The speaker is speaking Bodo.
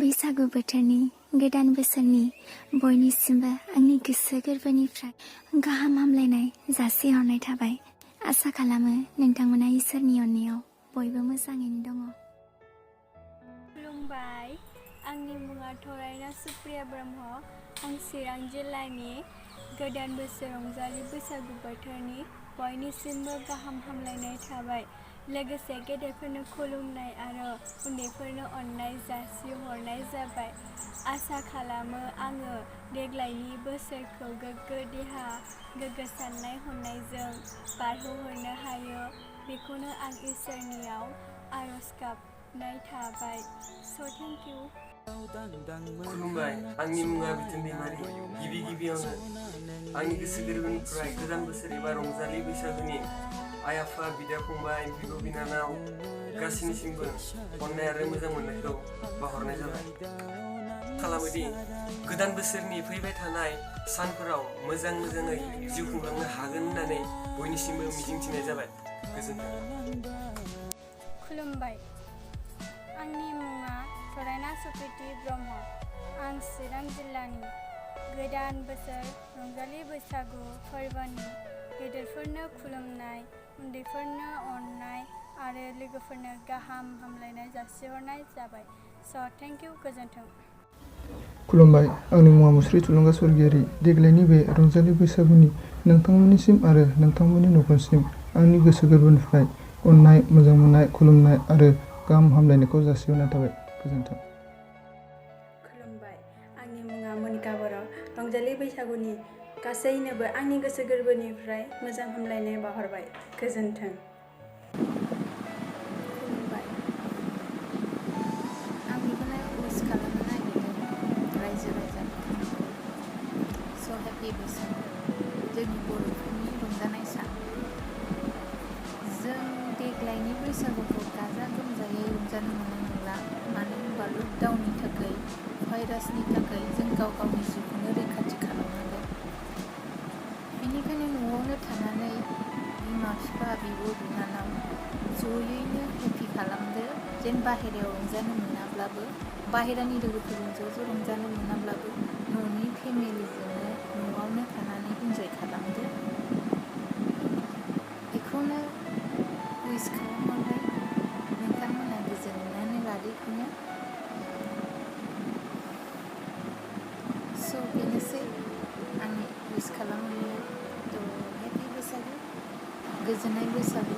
बैसागु बोथोरनि गोदान बोसोरनि बयनिसिमबो आंनि गोसो गोरबोनिफ्राय गाहाम हामलायनाय जासिहरनाय थाबाय। आसा खालामो नोंथांमोना इसोरनि अननायाव बयबो मोजाङैनो दङ। खुलुमबाय, आंनि मुङा थरायना सुप्रिया ब्रह्म। आं चिरां जिल्लानि गोदान बोसोर रंजालि बैसागु बोथोरनि बयनिसिमबो गाहाम हामलायनाय थाबाय। लोगोसे गेदेरफोरनो खुलुमनाय आरो उन्दैफोरनो अननाय जासिहरनाय जाबाय। आसा खालामो आङो देग्लायनि बोसोरखौ गोग्गो देहा, गोग्गो साननाय हनायजों बारहोहरनो हायो। बेखौनो आं इसोरनियाव आरज गाबनाय थाबाय। thankyou। खुलुमबाय, आंनि मुङा बिथोन दैमारि। गिबियावनो आंनि गोसो गोरबोनिफ्राय गोदान बोसोर एबा रंजालि बैसागुनि आइ आफा, बिदा फंबाय, बिब' बिनानाव गासैनिसिमबो अननाय आरो मोजां मोननायखौ बावहरनाय जाबाय। खालामोदि गोदान बोसोरनि फैबाय थानाय सानफोराव मोजाङै जिउ खुंलांनो हागोन होननानै बयनिसिमबो मिजिंथिनाय जाबाय। गोजोन्थों। खुलुमबाय, आंनि मुङा थरायना सुप्रिति ब्रह्म। आं चिरां जिल्लानि गोदान बोसोर रंजालि बैसागु फोरबोनि गेदेरफोरनो खुलुमनाय, उन्दैफोरनो अननाय आरो लोगोफोरनो गाहाम हामलायनाय जासिहरनाय जाबाय। thankyou, गोजोन्थों। खुलुमबाय, आंनि मुङा मुस्रि थुलुंगा सरगियारि। देग्लायनि बे रंजालि बैसागुनि नोंथांमोननिसिम आरो नोंथांमोननि नखरसिम आंनि गोसो गोरबोनिफ्राय अननाय, मोजां मोननाय, खुलुमनाय आरो गाहाम हामलायनायखौ जासिहरनाय थाबाय। गोजोन्थों। खुलुमबाय, आंनि मुङा मनिका बर'। रंजालि बैसागुनि गासैनोबो आंनि गोसो गोरबोनिफ्राय मोजां हामलायनाय बावहरबाय। गोजोन्थों। खुलुमबाय, आं बेखौनो उइस खालामनो नागिरदों रायजो राजाफोरखौ। हेपि बैसागु, जोंनि बर'फोरनि रंजानाय सान। जों देग्लायनि बैसागुखौ गाजा गोमजायै रंजानो मोननाय नंला। मानो होनबा लकडाउननि थाखाय, भाइरासनि थाखाय जों गाव गावनि जिउखौनो रैखाथि खालामनांगोन। बेनिखायनो न'आवनो थानानै बिमा बिफा, बिब' बिनानाव जयैनो हेपि खालामदो। जेन बाहेरायाव रंजानो मोनाब्लाबो, बाहेरानि लोगोफोरजों ज' रंजानो मोनाब्लाबो न'नि फेमिलिजोंनो न'आवनो थानानै इन्जय खालामदो। बेखौनो उइस खालामहरबाय। नोंथांमोना गोजोननानै लादो बेखौनो। बेनोसै आंनि उइस खालामहरनाया। हेपि बैसागु, गोजोननाय बैसागु।